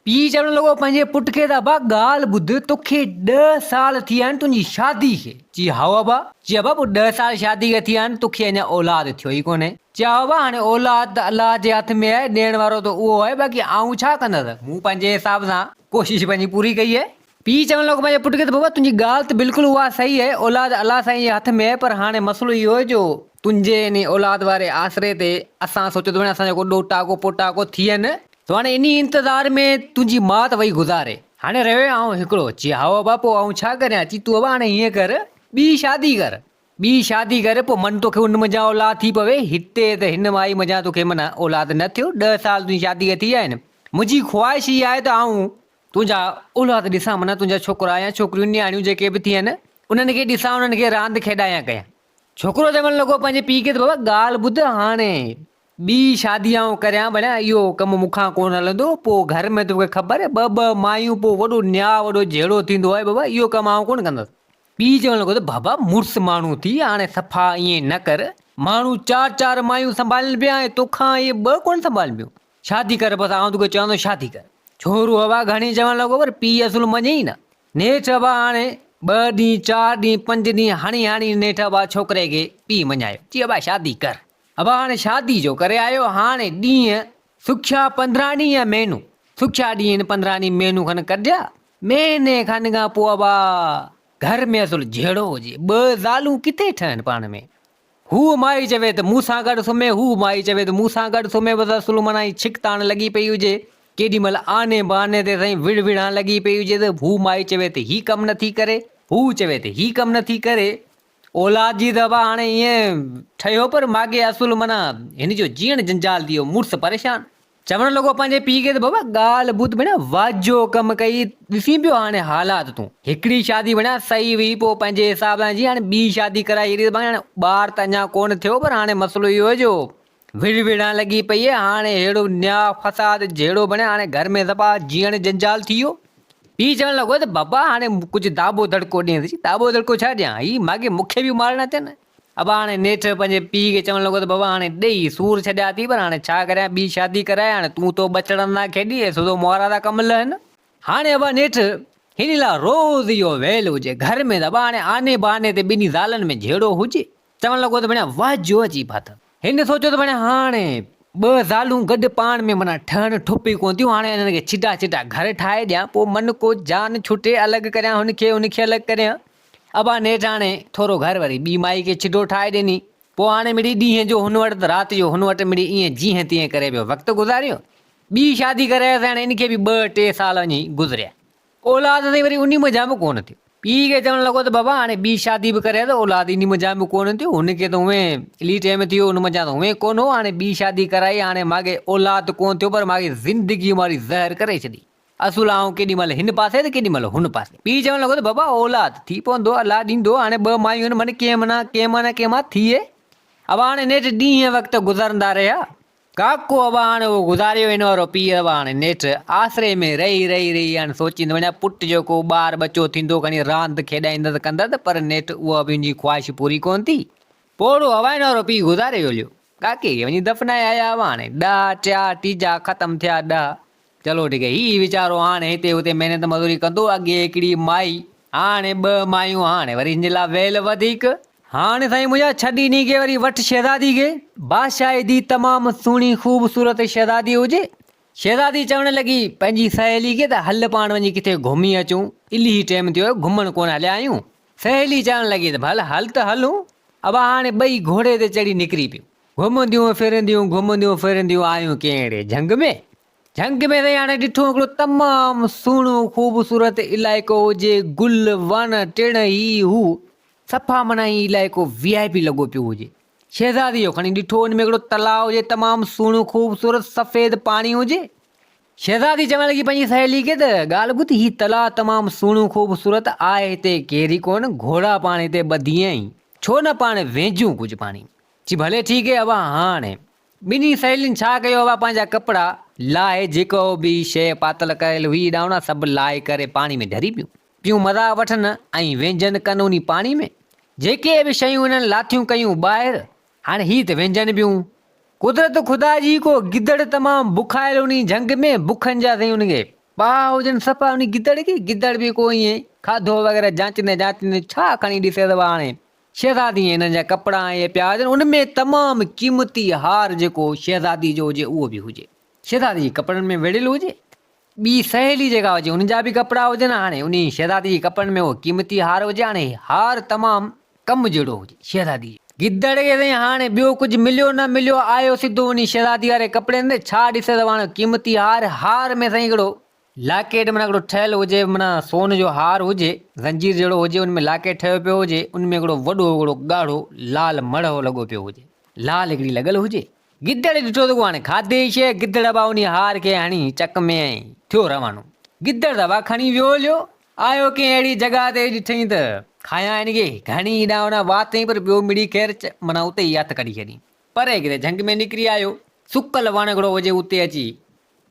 پيء چوڻ لڳو پنهنجي پٽ کي ته ابا ڳالهه ٻڌ توکي ڏهه سال ٿي ويا آهن تنهنجي شادي کي. چي هائو ابا. چي ابا پوء ڏهه سال شادي کي ٿي ويا آهن توکي اڃا اولاد ٿيو ئي ڪونهي. چي هائو ابا هاڻي اولاد ته الله جي هٿ ۾ آهي ڏيڻ وارو ته اهو آهي باقي آئون ڇا ڪندس مون پنهنجي حساب سان ڪوشش پنهنجي پوري ڪئي آهي. پيء چوڻ لڳو پنهنجي پٽ کي ته بابا تنهنجي ڳالهه ته بلڪل اها صحيح آهي اولاد الله سائين جي هٿ ۾ آهي پر هاڻي مسئلو اهو آهي جو تنهنجي انهي اولاد واري آسري تي اسان سوچيو ته ڀڻي اسان جو ڪو ڏوهٽا ڪو پوٽا ڪو ٿئي نه ته هاڻي انهي انتظار ۾ تنهنجي ماء ته وئي گذاري. هاڻي رهيو آئون هڪڙو. چي هائو ابا پوء آئون ڇا ڪريان؟ چي تون ابا هاڻي هيئن ڪر ٻي شادي ڪر. ٻي شادي ڪر پوء من توکي ان منجهان اولاد ٿي پوي. هتي ته هن مائي منجهان توکي معنيٰ اولاد نه ٿيو. ڏهه سال تنهنجي شادي کي ٿي ويا آهن. منهنجي خواهش هيء آهي ته آئون تنهنجا اولاد ڏسان معنيٰ تنهنجا ڇوڪرا يا ڇوڪريون نياڻيون جيڪي به ٿين انهن کي ڏسان انهن کي راند کيڏايان ڪيان. ڇوڪرو چوڻ لڳو پنهنجي پيء کي ته بابا ڳالهه ٻڌ هاڻي ٻي شادي آئون ڪريان ڀليان اهو ڪم مون کان ڪونه هلندو، پوء گهر ۾ توکي خبر ٻه ٻه مايون پوء وڏو نياء وڏو جهيڙو ٿيندو آهي بابا اهو ڪم آئون ڪونه ڪندس. پيء چوڻ لڳو ته بابا مڙس ماڻهو ٿي هاڻي صفا ائين نه ڪر، ماڻهو چار چار مايون سنڀالين پيا ۽ توکان اهي ٻه ڪونه سنڀالين پيون، شادي ڪر بس آئون توکي چوان ٿو شادي ڪر. ڇورو هوا گهڻي چوڻ لڳو پر پيء اصل مڃي ئي نه. نيٺ ابا هاڻي ٻه ڏينهن چار ڏينهن پنج ڏينهن هڻي هڻي نيٺ ابا ڇوڪري کي پيء مڃايو چي ابا شادي ڪر. ابا هاڻي شادي جو ڪري آيو هاڻي ڏينهن سکيا 15 ڏينهن يا مهينو سکيا ڏينهن 15 ڏينهن مهينو کن ڪڍيا مهيني کن کان پوء ابا گهر ۾ اصل جهيڙو هجي ٻه زالون ڪٿي ٺهن پاڻ ۾ هوء مائي چوي ته مون سان گڏ سمهي هوء مائي چوي ته مون سان گڏ سمهي بس اصل معنيٰ ائين ڇڪتاڻ لڳي پئي هجي ڪيڏي مهل آني بهاني تي سائين وڙ وڙهان لڳي پئي هجي ته هوء مائي چوي ته هي ڪم نٿي ڪري هوء چوي ته هي ڪم نٿي ڪري اولاد جي ته ابا هاڻي ائين ٺهيو پر ماڳهين اصل معنيٰ هن جو جيئڻ جنجال ٿي ويو، مڙس پريشان. چوڻ لڳو پنهنجي پيء کي ته بابا ڳالهه ٻڌ ڀيڻا واجهو ڪم ڪئي ڏسين پيو هاڻي حالات تون. هڪڙي شادي ڀيڻا صحيح هئي پوء پنهنجي حساب سان جي هاڻي ٻي شادي ڪرائي ڇڏي ته هاڻي ٻار ته اڃا ڪونه ٿيو پر هاڻي مسئلو اهو جو وڙهه وڙهان لڳي پئي هاڻي ههڙو نياء فساد جهيڙو بڻيا هاڻي گهر ۾ صفا جيئڻ جنجال ٿي ويو. پيء چوڻ لڳو ته بابا هاڻي ڪجهه داٻو دڙڪو ڏينس. چي داٻو دڙڪو ڇا ڏيان هي ماڳهين مون کي به مارڻا اٿن. ابا هاڻي نيٺ پنهنجي پيء کي چوڻ لڳو ته بابا هاڻي ڏيئي سور ڇڏيا اٿئي پر هاڻي ڇا ڪريان ٻي شادي ڪرائي هاڻي تون ٿو ٻچڙن سان کيڏين ۽ سڌو مارا ٿا ڪم لهن. هاڻي ابا نيٺ هن لاء روز اهو ويل هجي گهر ۾ ته ابا هاڻي آني بهاني تي ٻنهي زالن ۾ جهيڙو هجي. چوڻ لڳو ته ڀڻيا واهه جو اچي ڦاٿل. هن سوچيو ته ڀڻيا هاڻي ٻه زالون گڏ پاڻ ۾ معنيٰ ٺهڻ ٺپ ئي ڪونه ٿيون، هاڻي انهن کي ڇٽا ڇٽا گهر ٺاهي ڏيان، پوء من ڪو جان ڇٽي الڳ ڪريان هن کي هن کي الڳ ڪريان. ابا نيٺ هاڻي ٿورو گهر وري ٻي مائي کي ڇٽو ٺاهي ڏني. پوء هاڻي مڙئي ڏينهن جو هن وٽ ته رات جو هن وٽ مڙئي ائين جيئن تيئن ڪري پيو وقت گذاريو. ٻي شادي ڪري آيس هاڻي ان کي به ٻه ٽي سال وڃي گذريا. اولاد تائين وري انهي منجهان به ڪونه ٿيو. پيء کي چوڻ لڳو ته بابا هاڻي ٻي شادي به ڪري ته اولاد انهي منجهان به ڪونه ٿيو. هن کي ته هونئن الي ٽيم ٿي ويو ان منجهان ته هونئن ڪونه هو. هاڻي ٻي شادي ڪرائي هاڻي ماڳهين اولاد ڪونه ٿيو پر ماڳهين زندگي ماري زهر ڪري ڇڏي. اصل آئون ڪيڏي مهل هن پاسي ته ڪيڏي مهل هن پاسي. پيء چوڻ لڳو ته بابا اولاد ٿي پوندو الله ڏيندو هاڻي ٻه مايون آهن من ڪنهن منا ڪنهن مان نه ڪنهن مان ٿئي. ابا هاڻي نيٺ ڏينهن وقت گذرندا رهيا. ڪاڪو ابا هاڻي اهو گذاريو هن وارو پيء ابا هاڻي نيٺ آسري ۾ رهي رهي رهي هاڻي سوچيندو وڃان پٽ جو ڪو ٻار ٻچو ٿيندو کڻي راند کيڏائيندس ڪندس پر نيٺ اها به هن جي خواهش پوري ڪونه ٿي. پوڙهو ابا هن وارو پيء گذاري ويو هليو. ڪاڪي کي وڃي دفنائي آيا ابا هاڻي ڏهه ٽيا ٽيجا ختم ٿيا ڏهه چلو ٺيڪ هي ويچارو هاڻي هتي هتي محنت مزوري ڪندو اڳي هڪڙي مائي هاڻي ٻه مايون هاڻي وري هن جي لاء ويل وڌيڪ. هاڻي سائين منهنجا ڇڏ انهي کي وري وٺ شهزادي کي. بادشاهي ڌيء تمام سهڻي خوبصورت شهزادي هجي. شهزادي چوڻ لڳي پنهنجي سهيلي کي ته هل پاڻ وڃي ڪٿي گهمي اچون الهي ٽيم ٿيو آهي گهمڻ ڪونه هليا آهيون. سهيلي چوڻ لڳي ته ڀل هل ته هلون. ابا هاڻي ٻئي گهوڙي تي چڙهي نڪري پيون. گهمنديون ڦرنديون گهمنديون ڦرنديون آيون ڪنهن اهڙي جهنگ ۾. جهنگ ۾ سائين هاڻي ڏٺو هڪڙو تمام سهڻو خوبصورت علائقو هجي گل وڻ ٽڻ هي هو صفا معنيٰ هي علائقو وي آء پي لڳو پيو هجي. شهزادي جو کڻي ڏٺو ان ۾ هڪڙو تلاء هجي تمام سهڻو خوبصورت سفيد پاڻي هجي. شهزادي چوڻ لڳي پنهنجي سهيلي کي ته ڳالهه ٻڌ هي تلاء تمام سهڻو خوبصورت آهي هتي ڪير ئي ڪونه گهوڙا پاڻ هتي ٻڌي ۽ ڇو نه پاڻ وينجهون ڪجهه پاڻي چي ڀلي ٺيڪ هي ابا هاڻي ٻنهي سهيلين ڇا ڪيو هئا پنهنجا ڪپڙا لاهي جيڪو به شيء پاتل ڪيل هئي ڏانوڻا سڀ لاهي ڪري پاڻي ۾ ڍري پيون. پيون مزا وٺن ۽ وينجهن ڪن انهي پاڻي ۾. جيڪي به شيون انهن لاٿيون ڪيون ٻاهر هاڻي هي ته وينجهن پيون. قدرت خدا جي ڪو گدڙ تمام بکايل انهي جهنگ ۾ بکن جا سائين ان کي. پاء هجن صفا انهي گدڙ کي، گدڙ به ڪو ائين کاڌو وغيره جانچندي جانچندي ڇا کڻي ڏسي ته هاڻي شهزادي ۽ انهن جا ڪپڙا ائين پيا هجن، ان ۾ تمام قيمتي هار جيڪو شهزادي جو هجي اهو به هجي، شهزادي جي ڪپڙن ۾ ويڙهيل هجي. ٻي سهيلي جيڪا هجي ان جا به ڪپڙا هجن، هاڻي انهي شهزادي جي ڪپڙن ۾ اهو قيمتي هار هجي، هاڻي هار تمام ڪم جهڙو هجي شهزادي جي. گدڙ کي سائين هاڻي ٻيو ڪجهه مليو نه مليو آيو سڌو انهي شهزادي واري ڪپڙن تي، ڇا ڏسي ته هاڻي قيمتي هار، هار ۾ سائين هڪڙو لاڪيٽ معنيٰ هڪڙو ٺهيل هجي معنيٰ سون جو هار هجي، زنجير جهڙو هجي ان ۾ لاڪيٽ ٺهيو پيو هجي، ان ۾ هڪڙو وڏو هڪڙو ڳاڙهو لال مڙهو لڳو پيو هجي، لال هڪڙي لڳل هجي. گدڙ ڏٺو ته هاڻي کاڌي جي شيء، گدڙ ابا انهي هار کي هڻي چڪ ۾ ۽ ٿيو روانو. گدڙ ته ابا کڻي ويو هليو. آيو ڪنهن اهڙي جڳهه تي ڏٺئين ته کايان هن کي گهڻي هيڏانهن هوڏانهن وات هنئين پر ٻيو مڙئي خير معنيٰ اتي ئي هٿ ڪڍي ڇڏيائين. پري ڪٿي جهنگ ۾ نڪري آيو. سڪل وڻ هڪڙو هجي اتي اچي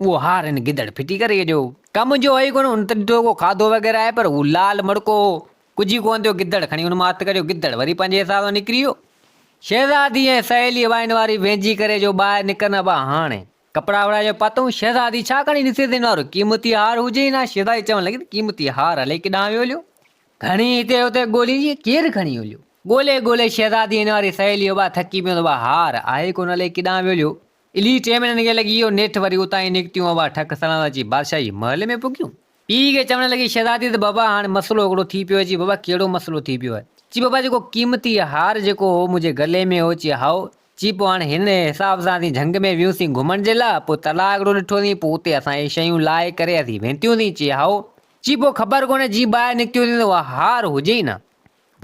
اهو هار هن گدڙ ڦٽي ڪري ڇڏيو. ڪم جو هئي ڪونه، هن ته ڏٺو ڪو کاڌو وغيره آهي پر هو لال مڙڪو هو. ڪجهه ئي ڪونه ٿيو، گدڙ کڻي ان مان هٿ ڪڍيو، گدڙ وري پنهنجي حساب سان نڪري ويو. شهزادي ۽ سهيلي وائن واري وينجهي ڪري جو ٻاهر نڪرن ابا هاڻي ڪپڙا وڙا جو پاتئون، شهزادي ڇا کڻي ڏسي ته هن وارو قيمتي هار هجي ئي نه، شهزادي چوڻ لڳي ته قيمتي هار الائي ڪيڏانهن ويو هليو، گهڻي هتي هتي ڳولي جي ڪير کڻي هليو، ڳولي ڳولي شهزادي هن واري سهيلي ابا ٿڪي پيون ته ابا هار آهي ڪونه الائي ڪيڏانهن ويو هليو، الهي ٽي مهينن کي لڳي ويو، نيٺ وري اتان ئي نڪتيون ابا ٺڪ سڙان اچي بادشاهي محل ۾ پڳيون. پيء کي چوڻ لڳي شهزادي ته بابا هاڻي مسئلو هڪڙو ٿي پيو آهي، چي بابا ڪهڙو مسئلو ٿي پيو آهي؟ چي بابا جيڪو قيمتي هار جيڪو هو منهنجي گلي ۾ هو، چي هائو، چي پوء هاڻي هن حساب سان اسين جهنگ ۾ ويونسين گهمڻ جي لاء، پوء تلاء هڪڙو ڏٺوسين، پوء اتي اسان اهي شيون لاهي ڪري اسين وينتيونسين، چي هائو، چي پوء خبر ڪونهي جي ٻاهر نڪتيونسين ته اها هار هجي ئي نه.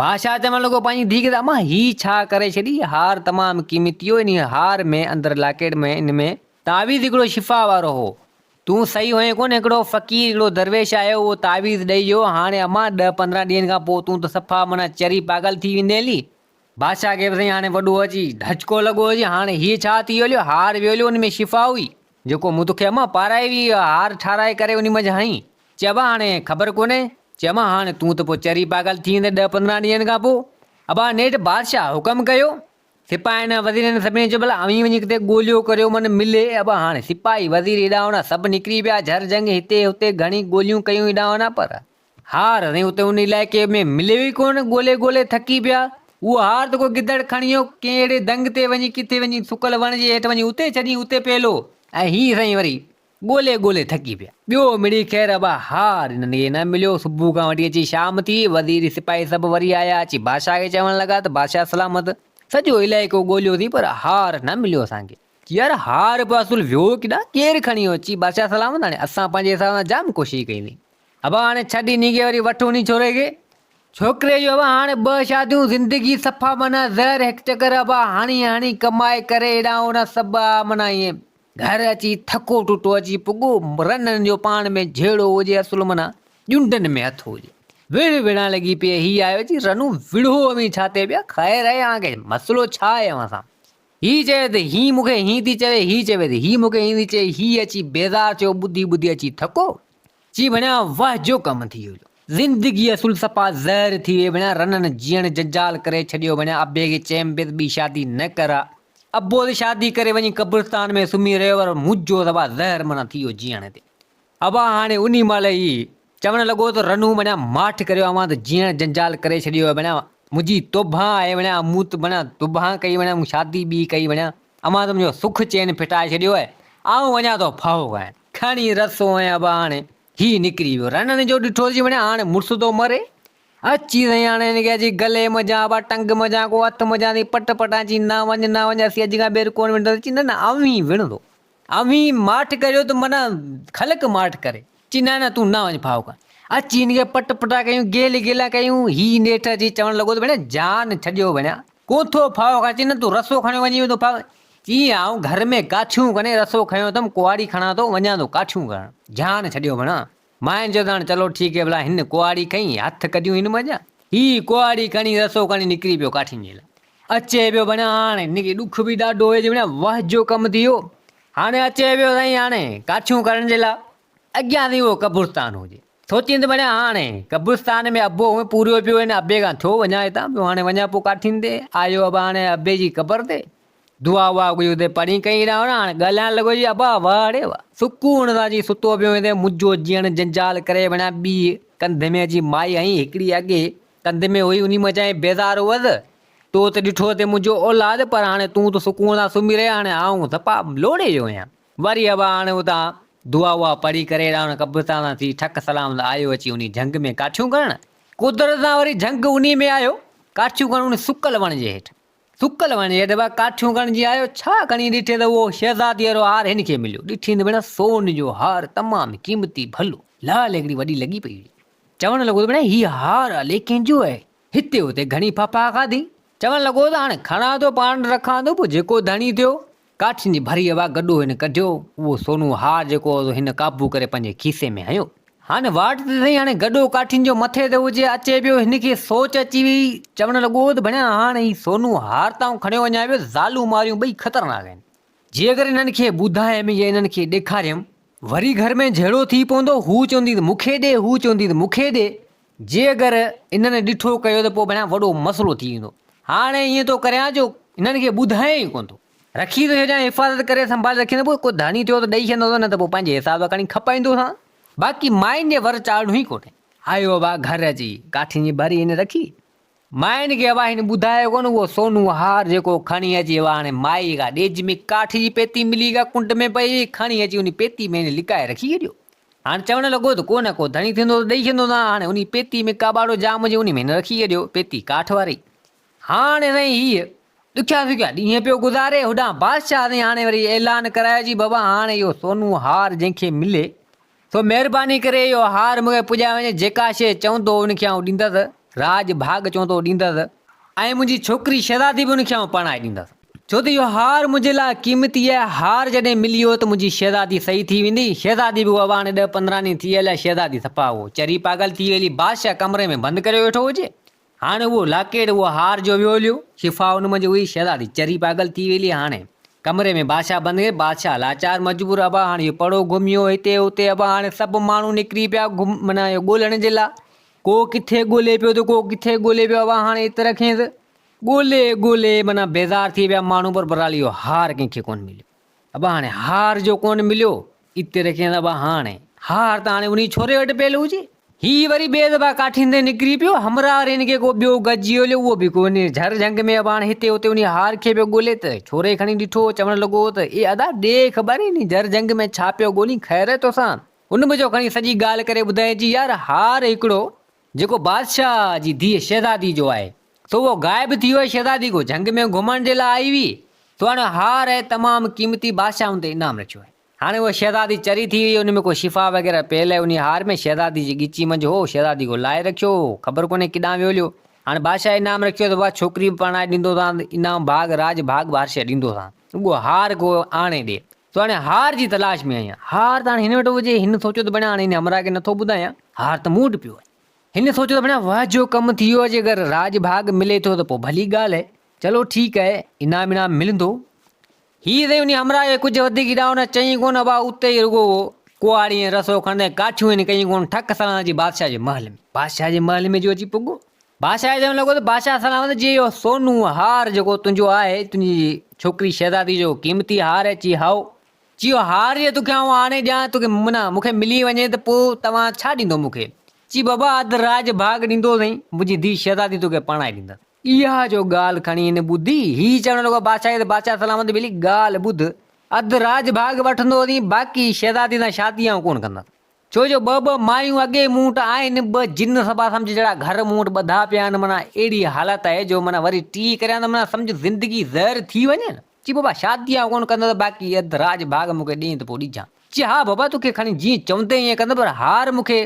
بادشاهه چوڻ لڳو پنهنجي ڌيء کي ته امان هي ڇا ڪري ڇڏي، هار تمام قيمتي هو، انهيء هار ۾ اندر لاڪيٽ ۾ ان ۾ تعويذ هڪڙو شفا وارو هو، تون صحيح هئين ڪونه، هڪڙو فقير هڪڙو درويش آيو اهو تعويذ ڏئي ويو، هاڻي امان ڏهه 15 ڏينهن کان پوء تون ته صفا معنيٰ چري پاڳل ٿي ويندين هلي. بادشاهه کي به سائين هاڻي وڏو اچي ڌچڪو لڳو هجي، هاڻي هيء ڇا ٿي ويو هليو، هار ويو هليو ان ۾ شفا هئي، جيڪو مون توکي امان پارائي هئي اها هار ٺاراهي ڪري انهي منجهه هنئي، چي ابا هاڻي خبر ڪونهي؟ چي امان هاڻي تون ته پوء چري پاڳل ٿي ويندين ڏهه 15 ڏينهن کان پوء. ابا نيٺ بادشاهه حڪم ڪيو. سپاهين ۽ وزيرن سڀني چيو ڀلا اوهين وڃي ڪٿي ڳوليو ڪريو من ملي. ابا هاڻي سپاهي وزير هيڏانهن هوڏانهن سڀ نڪري پيا جهر جهنگ هتي هتي گهڻي ڳوليون ڪيون هيڏانهن هوڏانهن پر هار سائين اتي ان علائقي ۾ مليو ئي ڪونه ڳولي ڳولي ٿڪي پيا. اهو هار ته ڪو گدڙ کڻي ويو ڪنهن اهڙي دنگ تي وڃي ڪٿي وڃي سڪل وڻ جي هيٺ وڃي اتي ڇڏي اتي پيل هو ۽ هي سائين وري ڳولي ڳولي ٿڪي پيا. ٻيو مڙئي خير ابا هار هنن کي نه مليو. صبح کان وٺي اچي شام ٿي. وزير سپاهي سڀ وري آيا. اچي بادشاهه کي چوڻ لڳا ته بادشاهه سلامت! سڄو علائقو ڳوليوسين پر هار نه مليو اسان کي. چي يار هار به اصل ويو ڪيڏانهن؟ ڪير کڻي ويو؟ چي بادشاهه سلامت! هاڻي اسان پنهنجي حساب سان جام ڪوشش ڪئي سين. ابا هاڻي ڇڏ انهي کي وري وٺ انهي ڇوري کي. ڇوڪري جو ابا هاڻي ٻه شاديون زندگي صفا معنيٰ زهر هڪ چڪر ابا هڻي هڻي ڪمائي ڪري هيڏانهن هوڏانهن سڀ آ معنيٰ ائين گهر اچي ٿڪو ٽٽو اچي پڳو، رنن جو پاڻ ۾ جهيڙو هجي اصل معنيٰ ڄنڊن ۾ هٿ هجي. وڙهه وڙهان لڳي پئي، هي آيو اچي رنون وڙهو اوهين ڇا تي پيا، خير آهي اوهان کي مسئلو ڇا آهي اوهان سان؟ هي چوي ته هي مون کي هين ٿي چوي، هي چوي ته هي مون کي هين ٿي چئي، هي اچي بيزار ٿيو ٻڌي ٻڌي اچي ٿڪو، چي ڀڻيا واه جو ڪم ٿي ويو. زندگي اصل صفا زهر ٿي وئي ڀڻيا رنن جيئڻ جنجال ڪري ڇڏيو ڀڻيا ابي کي چيم پيس ٻي شادي نه ڪر ها ابو ته شادي ڪري وڃي قبرستان ۾ سمهي رهيو پر منهنجو صفا زهر معنيٰ ٿي ويو جيئڻ تي ابا هاڻي انهي مهل ئي چوڻ لڳو ته رنو ڀڻيا ماٺ ڪريو اوهان ته جيئڻ جنجال ڪري ڇڏيو آهي ڀڻيا منهنجي توبهان آهي ڀڻيا مون ته ڀڻيا توبهان ڪئي ڀڻيا مون شادي ٻي ڪئي ڀڻيا اوهان ته منهنجو سک چين ڦٽائي ڇڏيو آهي آئون وڃان ٿو ڦاهو کائڻ. کڻي رسو ۽ ابا هاڻي هي نڪري ويو. رنن جو ڏٺو چي وڃان هاڻي مڙس ٿو مري. اچي سائين هاڻي هن کي اچي گلي منجهان ابا ٽنگ منجهان ڪو هٿ منجهان ٿي پٽ پٽان چي نه وڃ نه وڃ اسين اڄ کان ٻيهر ڪونه وڙهنداسين چي نه نه اوهين وڙهندو. اوهين ماٺ ڪريو ته معنيٰ خلق ماٺ ڪري. چي نه نه تون نه وڃ ڦاهو کان. اچي هن کي پٽ پٽان ڪيون گيل گيلان ڪيون هي نيٺ اچي چوڻ لڳو ته ڀيڻا جان ڇڏيو ڀيڻا. ڪو ٿو ڦاهو کان چي نه تون رسو کڻيو وڃين ويندو ڦاهو چي آئون گهر ۾ ڪاٺيون ڪني رسو کنيو اٿم ڪهاڙي کڻان ٿو وڃان ٿو ڪاٺيون ڪرڻ جان ڇڏيو ڀڻا ماين چيو ته هاڻ چلو ٺيڪ هي ڀلا هن ڪهاڙي کنئي هٿ ڪڍيون هن منجهان هي ڪهاڙي کڻي رسو کڻي نڪري پيو ڪاٺين جي لاء اچي پيو ڀڻا هاڻ هن کي ڏک به ڏاڍو هجي ڀڻا واه جو ڪم ٿي ويو هاڻي اچي پيو سائين هاڻي ڪاٺيون ڪرڻ جي لاء اڳيان ٿي اهو قبرستان هجي. سوچيندي بڻيا هاڻي قبرستان ۾ ابو هونئن پوريو پيو هن ابي کان ٿيو وڃان هتان پيو هاڻي وڃان پوء ڪاٺين تي آيو ابا هاڻي ابي جي قبر تي. دعا وعا ڪجهه اتي پڙهي ڪئي هيڏانهن هوڏانهن هاڻي ڳالهائڻ لڳو جي ابا واهه ڙي واهه سڪون سان جي ستو پيو هوندين منهنجو جيئڻ جنجال ڪري وڃان ٻي ڪنڌ ۾ اچي مائي هنئي هڪڙي اڳي ڪنڌ ۾ هئي انهي منجهان بيزار هئس تو ته ڏٺو ٿي منهنجو اولاد پر هاڻي تون ته سڪون سان سمهي رهي هاڻي آئون صفا لوڙهي ويو آهيان. وري ابا هاڻي اتان دعا وعا پڙهي ڪري هيڏانهن قبرستان تان ٿي ٺڪ سلام سان آيو اچي انهي جهنگ ۾ ڪاٺيون ڪرڻ. قدرت سان وري جهنگ انهي ۾ آيو ڪاٺيون ڪرڻ انهي سڪل وڻ جي هيٺ. سڪل وڻ جي هيٺ ابا ڪاٺيون ڪرڻ جي آيو ڇا کڻي ڏٺي ته اهو شهزادي وارو هار هن کي مليو. ڏٺي ته ڀيڻا سون جو هار تمام قيمتي ڀلو لال هڪڙي وڏي لڳي پئي هئي. چوڻ لڳو ته ڀيڻا هي هار الائي ڪنهن جو آهي. هتي هتي گهڻي ڦڦا کاڌي. چوڻ لڳو ته هاڻي کڻان ٿو پاڻ رکان ٿو پوء جيڪو ڌڻي ٿيو. ڪاٺين جي ڀري هوا گڏو هن ڪڍيو. اهو سونو هار جيڪو هو سو هن قابو ڪري پنهنجي کيسي ۾ هنيو. هاڻي واٽ تي سائين هاڻي گڏو ڪاٺين جو مٿي تي هجي اچي پيو. هن کي سوچ اچي وئي. چوڻ لڳو ته ڀڻيا هاڻ هي سونو هار ته آئون کڻيو وڃان پيو. زالون ماريون ٻئي خطرناڪ آهن. جي اگر انهن کي ٻڌايم يا انهن کي ڏيکاريم. وري گهر ۾ جهيڙو ٿي پوندو. هو چوندي ته مون کي ڏي، هو چوندي ته مون کي ڏي. جي اگر انهن ڏٺو ڪيو ته پوء ڀڻيا وڏو مسئلو ٿي ويندو. هاڻي ائين ٿو ڪريان جو انهن کي ٻڌايان ئي ڪونه ٿو. رکي ٿو ڇڏيان، حفاظت ڪري سنڀالي رکيان ته پوء ڪو ڌڻي ٿيو ته ڏئي ڇڏيندوسان نه ته پوء پنهنجي حساب سان کڻي کپائيندوسان. باقي ماين جي ور چاڙهڻو ئي ڪونهي. آيو ابا گهر اچي ڪاٺين جي ڀري هن رکي. ماين کي ابا هن ٻڌايو ڪونه اهو سونو هار جيڪو کڻي اچي ابا هاڻي مائي ڪا ڏيج ۾ ڪاٺ جي پيتي ملي ڪا ڪنڊ ۾ پئي هئي کڻي اچي انهي پيتي ۾ هن لڪائي رکي ڇڏيو. هاڻي چوڻ لڳو ته ڪو نه ڪو ڌڻي ٿيندو ته ڏئي ڇڏيندوسان. هاڻي انهي پيتي ۾ ڪاٻاڙو جام هجي انهي ۾ هن رکي ڇڏيو پيتي ڪاٺ واري. هاڻي سائين هيء ڏکيا سکيا ڏينهن پيو گذاري. هوڏانهن بادشاهه سائين هاڻي وري اعلان ڪرايو جي بابا هاڻي اهو سونو هار جنهن کي ملي سو مهرباني ڪري اهو هار مون کي پڄائي وڃي جيڪا شيء چوندو ان کي آئون ڏيندس، راڄ ڀاڳ چوندو ڏيندس ۽ منهنجي ڇوڪري شهزادي به ان کي آئون پرڻائي ڏيندس. ڇو ته اهو هار منهنجي لاء قيمتي آهي، هار جڏهن ملي ويو ته منهنجي شهزادي صحيح ٿي ويندي. شهزادي به اها هاڻي ڏهه 15 ڏينهن ٿي هليا، شهزادي صفا اهو چري پاڳل ٿي ويلي، بادشاهه ڪمري ۾ بند ڪريو ويٺو هجي. هاڻي اهو لاڪيٽ اهو هار جو ويو هليو، شفا ان منجهه هئي، شهزادي چري پاڳل ٿي ويلي، هاڻي ڪمري ۾ بادشاهه بند ڪري، بادشاهه لاچار مجبور، ابا هاڻي اهو پڙو گهميو هتي هتي، ابا هاڻي سڀ ماڻهو نڪري پيا گهم معنيٰ اهو ڳولڻ جي لاء، ڪو ڪٿي ڳولي پيو ته ڪو ڪٿي ڳولي پيو، ابا هاڻي ات رکينس، ڳولي ڳولي معنيٰ بيزار ٿي ويا ماڻهو پر بهرحال اهو هار ڪنهن کي ڪونه مليو. ابا هاڻي هار جو ڪونه مليو، اتي رکيائين ابا هاڻي هار ته هاڻي انهي ڇوري وٽ پيل هجي. هي وري ٻئي دفعا ڪاٺين تي نڪري پيو، همراهه وري هن کي ڪو ٻيو گڏجي هليو، اهو به ڪو انهي جهر جهنگ ۾ ابا هاڻي هتي هتي انهي هار کي پيو ڳولي ته ڇوري کڻي ڏٺو، چوڻ لڳو ته اي ادا ڏي خبر انهي جهر جهنگ ۾ ڇا پيو ڳولين، خير توسان؟ ان به جو کڻي سڄي ڳالهه ڪري ٻڌائين، چي يار هار هڪڙو جيڪو بادشاهه جي ڌيء شهزادي جو آهي، سو اهو غائب ٿي ويو آهي. شهزادي ڪو جهنگ ۾ گهمڻ جي لاء آئي هئي، سو هاڻي هار ۽ تمام قيمتي بادشاهه ان تي انعام رکيو آهي. هاڻي اها شهزادي چري ٿي وئي، ان ۾ ڪو شفا وغيره پيل آهي، انهيء هار ۾ شهزادي جي ڳچي منجهه هو، شهزادي ڪو لاهي رکيو هو، خبر ڪونهي ڪيڏانهن ويو هليو. هاڻي بادشاهه انعام رکيو ته اها ڇوڪري به پرڻائي ڏيندوسانس، انعام ڀاڳ راڄ ڀاڳ به هر شيء ڏيندوسانس، رڳو هار ڪو آڻي ڏي. سو هاڻي هار جي تلاش ۾ آهيان. هار ته هاڻي هن وٽ هجي. هن سوچيو ته بڻيا هاڻي هن همراهه کي نٿو ٻڌايان. هار ته مون وٽ پيو آهي. هن سوچيو ته بڻيا واهه جو ڪم ٿي ويو آهي جي اگر راڄ ڀاڳ ملي ٿو ته پوء ڀلي ڳالهه آهي. چلو ٺيڪ آهي انعام انعام ملندو. هي سائين انهي همراهه کي ڪجهه وڌيڪ ڏانهن نه چيائين ڪونه ابا اتي ئي رڳو اهو ڪهاڙي ۽ رسو کڻندي ڪاٺيون هن ڪيائين ڪونه ٺڪ سان اچي بادشاهه جي محل ۾. بادشاهه جي محل ۾ جو اچي پڳو. بادشاهه چوڻ لڳو ته بادشاهه سلامت جي اهو سونو هار جيڪو تنهنجو آهي، تنهنجي ڇوڪري شهزادي جو قيمتي هار آهي. چي هائو. چي اهو هار جي توکي آئون آڻي ڏيان، توکي معنيٰ مون کي ملي وڃي ته پوء توهان ڇا ڏيندو مون کي؟ چي بابا اڌ راڄ ڀاڳ ڏيندو سائين، منهنجي ڌيء شهزادي توکي پرڻائي ڏيندس. اها جو ڳالهه کڻي هن ٻڌي، هي چوڻ لڳو بادشاهه کي ته بادشاهه سلامت ڀلي ڳالهه ٻڌ، اڌ راڄ ڀاڳ وٺندو سين، باقي شهزادي سان شادي آئون ڪونه ڪندس. ڇو جو ٻه ٻه مايون اڳي مون وٽ آهن، ٻه جن سڀا سمجهه جهڙا گهر مون وٽ ٻڌا پيا آهن، معنيٰ اهڙي حالت آهي جو معنيٰ وري ٽي ڪريان ته معنيٰ سمجهه زندگي زهر ٿي وڃي نه. چي بابا شادي آئون ڪونه ڪندس باقي اڌ راڄ ڀاڳ مون کي ڏئين ته پوء ڏجان. چي ها بابا توکي کڻي جيئن چوندين ائين ڪندس پر هار مون کي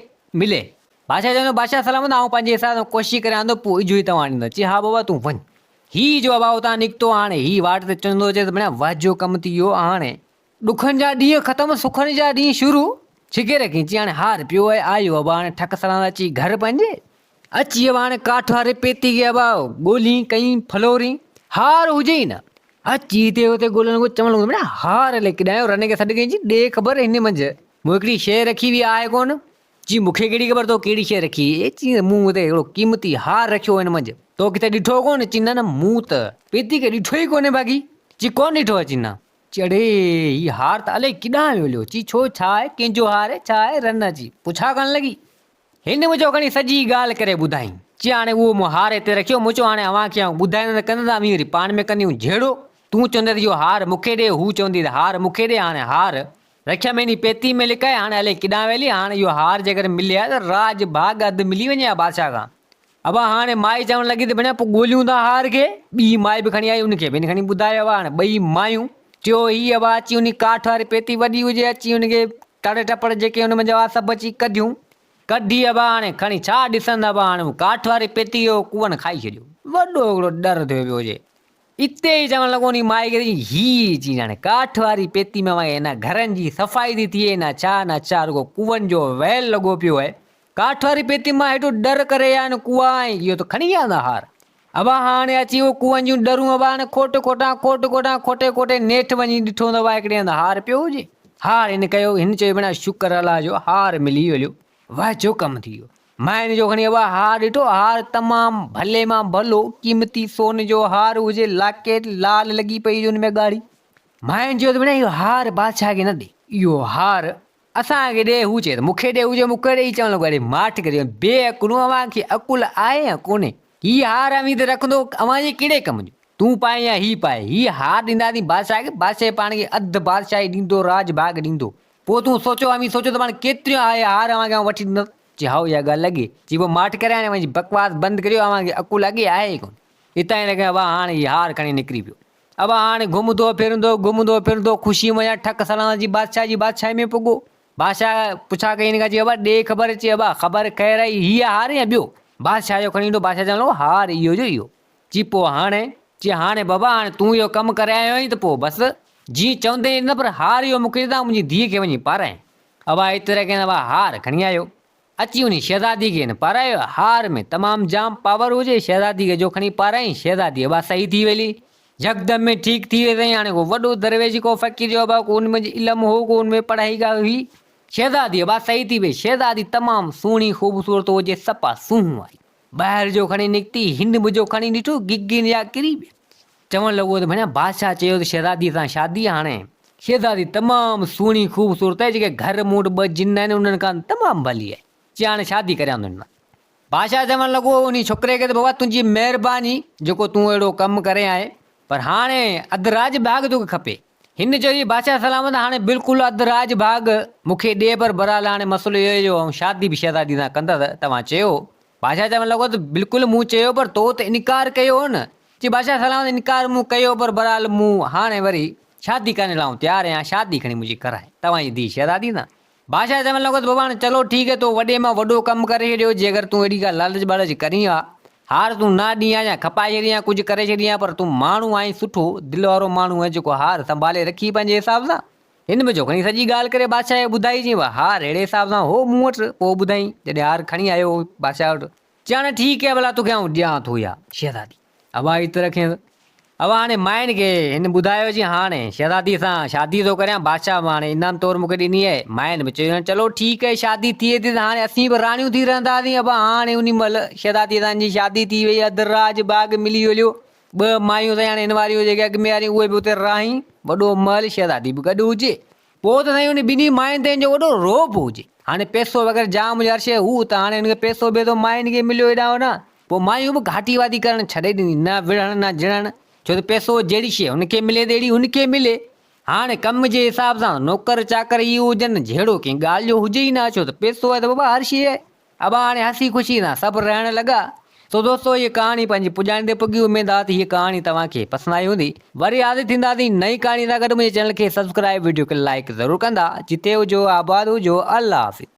ملي. بادشاهه چوندو بادشاهه سلامت آئون پنهنجي حساب سان ڪوشش ڪريان ٿو پوء اجهو ئي توهان ڏيندس. چي ها بابا تون وڃ. هي جو ابا اتان نڪتو هاڻي هي واٽ تي چوندو اچي ته ڀڻيا وهه جو ڪم ٿي ويو هاڻي ڏکن جا ڏينهن ختم، سکن جا ڏينهن شروع. ڇڪي رکين، چي هاڻي هار پيو آهي، آيو ابا هاڻي ٺڪ سڙان اچي گهر پنهنجي. اچي ابا هاڻي ڪاٺ واري پيتي کي ابا ڳولين ڪئين ڦلورين، هار هجي ئي نه. اچي هتي هتي ڳولڻ لڳو، چوڻ لڳو ته هار الائي ڪيڏانهن ويو، رني کي سڏ ڪيائين، چي ڏي خبر هن منجهه مون هڪڙي شيء رکي هئي آهي ڪونه؟ چي مون کي ڪهڙي خبر تو ڪهڙي شيء رکي هئي؟ چي مون هتي هڪڙو قيمتي هار رکيو هو هن منجهه، تو ڪٿي ڏٺو ڪونه؟ چي نه نه مون ته پيتي کي ڏٺو ئي ڪونهي باقي. چي ڪونه ڏٺو آهي؟ چي نه. چي اڙي هي هار ته الائي ڪيڏانهن ويو هليو. چي ڇو ڇا آهي؟ ڪنهن جو هار آهي؟ ڇا آهي؟ رن اچي پڇا ڪرڻ لڳي. هن منهنجو کڻي سڄي ڳالهه ڪري ٻڌائين. چي هاڻي اهو مون هار هتي رکيو. مون چيو هاڻي اوهان کي آئون ٻڌائيندس ته ڪندس اوهين وري پاڻ ۾ ڪنديون جهيڙو. تون چوندين ته اهو هار مون کي ڏي، هو چوندي ته هار مون کي ڏي. هاڻي هار رکيم انهي پيتي ۾ لڪائي، هاڻي الائي ڪيڏانهن ويلي. هاڻي اهو هار جيڪڏهن ملي ها ته راڄ ڀاڳ اڌ ملي وڃي ها بادشاهه کان. ابا هاڻي مائي چوڻ لڳي ته ڀيڻا پوء ڳوليون ٿا هار کي. ٻي مائي به کڻي آئي ان کي به هن کڻي ٻڌايو ابا هاڻي ٻئي مايون چيو هي ابا اچي انهي ڪاٺ واري پيتي وڏي هجي اچي ان کي تڙ ٽپڙ جيڪي ان منجهه هئا سڀ اچي ڪڍيون ڪڍي ابا هاڻي کڻي ڇا ڏسن ابا هاڻي هو ڪاٺ واري پيتي کي ڪوئن کائي ڇڏيو. وڏو هڪڙو ڏر ٿيو پيو هجي. اتي ئي چوڻ لڳو انهي مائي کي ته هي چي ڄاڻي ڪاٺ واري پيتي ۾ اوهان کي نه گهرن جي صفائي ٿي ٿئي نه ڇا نه ڇا رڳو ڪوئن جو ويل لڳو پيو آهي. ڪاٺ واري پيتي مان هيٺو ڏر ڪري آيا آهن ڪوئا ۽ اهو ته کڻي ويا هوندا هار. ابا هاڻي اچي اهو ڪوئن جون ڏرون ابا هاڻي کوٽ کوٽان کوٽ کوٽان کوٽي کوٽي نيٺ وڃي ڏٺو ته ابا هڪڙي هنڌ هار پيو هجي. هار هن ڪيو هن چيو ڀيڻا شڪر الله جو هار ملي ويو واهه جو ڪم ٿي ويو. مائن جو کڻي ابا هار ڏٺو هار تمام ڀلي مان ڀلو قيمتي سون جو هار هجي لاڪيٽ لال لڳي پئي هجي ان ۾ ڳاڙهي. مائن چيو ته ڀيڻا اهو هار بادشاهه کي نه ڏي اهو هار اسان کي ڏي، هو چئي ته مون کي ڏي، هو چئي مون کي ڏي، هي چوڻ لڳو اڙي ماٺ ڪريو بي عقلون اوهان کي عقل آهي يا ڪونهي، هي هار اوهين ته رکندو اوهان جي ڪهڙي ڪم جو، تون پائين يا هي پائي، هي هار ڏينداسين بادشاهه کي، بادشاهه پاڻ کي اڌ بادشاهي ڏيندو راڄ ڀاڳ ڏيندو، پوء تون سوچو اوهين سوچو ته پاڻ ڪيتريون آهي هار اوهان کي آئون وٺي ڏيندس، چي هائو اها ڳالهه لڳي، چي پوء ماٺ ڪري هاڻي اوهان جي بڪواس بند ڪريو اوهان کي عقل اڳي آهي ئي ڪونه، اتان ئي لڳي ابا هاڻ هي هار کڻي نڪري پيو. ابا هاڻي گهمندو ڦرندو، گهمندو ڦرندو خوشيء منجهان ٺڪ سلامت جي بادشاهه جي بادشاهي ۾ پڳو. بادشاهه پڇا ڪئي هن کان، چي ابا ڏي خبر، چي ابا خبر خير آهي، هيء هار يا ٻيو؟ بادشاهه جو کڻي ايندو، بادشاهه چوڻ لڳو هار اهو جو اهو. چي پوء هاڻي؟ چي هاڻي بابا هاڻي تون اهو ڪم ڪري آيو آهين ته پوء بس جيئن چوندين نه پر هار اهو مون کي ڏي ته آئون منهنجي ڌيء کي وڃي پارايان. ابا ايتري ڪين ابا هار کڻي آيو. اچي انهي شهزادي کي هن پارايو. هار ۾ تمام جام پاور هجي، شهزادي کي جو کڻي پارايائين، شهزادي ابا صحيح ٿي ويلي. يڪدم ۾ ٺيڪ ٿي وئي سائين، هاڻي ڪو وڏو درويش ڪو فقير جو ابا ڪو ان ۾ علم هو ڪو ان ۾ پڙهائي ڪا هئي. شهزادي ابا صحيح ٿي وئي، شهزادي تمام سهڻي خوبصورت هجي، صفا سونهن واري. ٻاهر جو کڻي نڪتي، هن به جو کڻي ڏٺو، گگين جا ڪري پيا. چوڻ لڳو ته ڀيڻا بادشاهه چيو ته شهزاديء سان شادي هاڻي. شهزادي تمام سهڻي خوبصورت آهي، جيڪي گهر مون وٽ ٻه جن آهن انهن کان تمام ڀلي آهي. چي هاڻي شادي ڪريان ٿو هن سان. بادشاهه چوڻ لڳو انهي ڇوڪري کي ته بابا تنهنجي مهرباني جيڪو تون اهڙو ڪم ڪري آئين پر هاڻي اڌ راڄ ڀاڳ توکي کپي. هن چيو جي بادشاهه سلامت هاڻي بلڪل اڌ راڄ ڀاڳ مون کي ڏي پر بهرحال هاڻي مسئلو اهو آهي جو آئون شادي به شهزادي سان ڪندس توهان چيو. بادشاهه چوڻ لڳو ته بلڪل مون چيو پر تو ته انڪار ڪيو هو نه. چي بادشاهه سلامت انڪار مون ڪيو پر بهرحال مون هاڻي وري شادي ڪرڻ لاء آئون تيار آهيان شادي کڻي منهنجي ڪرائي توهان جي ڌيء شهزادي سان. بادشاهه چوڻ لڳو ته بابا هاڻي چلو ٺيڪ آهي تو وڏي مان وڏو ڪم ڪري ڇڏيو جي اگر تون اهڙي ڪا لالچ ٻالچ ڪرين ها هار تون نه ڏين ها يا کپائي ڇڏين ها ڪجهه ڪري ڇڏين ها پر تون ماڻهو آهين سٺو دل وارو ماڻهو آهين جيڪو هار سنڀالي رکي پنهنجي حساب سان. هن به جو کڻي سڄي ڳالهه ڪري بادشاهه کي ٻڌائي چيائين بابا هار اهڙي حساب سان هو مون وٽ پوء ٻڌائين جڏهن هار کڻي آيو بادشاهه وٽ چيائين هاڻي ٺيڪ آهي ڀلا توکي آئون ڏيان ٿو اها شهزادي. ابا هت رکيس. ابا هاڻي ماين کي هن ٻڌايو چي هاڻي شهزادي سان شادي ٿو ڪريان بادشاهه به هاڻي انعام طور مون کي ڏني آهي. ماين به چيو چلو ٺيڪ آهي شادي ٿئي ٿي ته هاڻي اسين به راڻيون ٿي رهنداسين. ابا هاڻي انهي مهل شهزادي سان هن جي شادي ٿي وئي اڌ راڄ باغ ملي هليو. ٻه مايون سائين هاڻي هن واريون جيڪي اڳ ۾ واريون اهي به اتي راهين. وڏو محل شهزادي به گڏ هجي. پوء ته سائين انهن ٻنهي ماين تي هن جو وڏو رعب هجي. هاڻي پئسو وغيره جام هجي هر شيء هو ته هاڻي هن کي پئسو ٻيسو ماين کي مليو هيڏانهن هوڏانهن. پوء مايون به گهاٽي وادي ڪرڻ ڇڏي ڏني، نه وڙهڻ نه جهڙڻ، ڇو ته پئسو جهڙي شيء هن کي ملي ته اهڙي هن کي ملي. هاڻي ڪم جي حساب سان نوڪر چاڪر اهي هجن، جهيڙو ڪنهن ڳالهه جو هجي ئي نه، ڇو ته پئسو آهي ته بابا هر شيء آهي. ابا هاڻي هسي خوشي سان سڀ رهڻ لڳا. سو دوستو هيء ڪهاڻي پنهنجي پڄاڻي تي پڳي اميد آ ته هيء ڪهاڻي توهان کي پسند آئي هوندي. وري حاضر ٿينداسين نئين ڪهاڻي سان گڏ منهنجي چينل کي سبسڪرائب وڊيو کي لائيڪ ضرور ڪندا جتي هجو آباد هجو الله حافظ.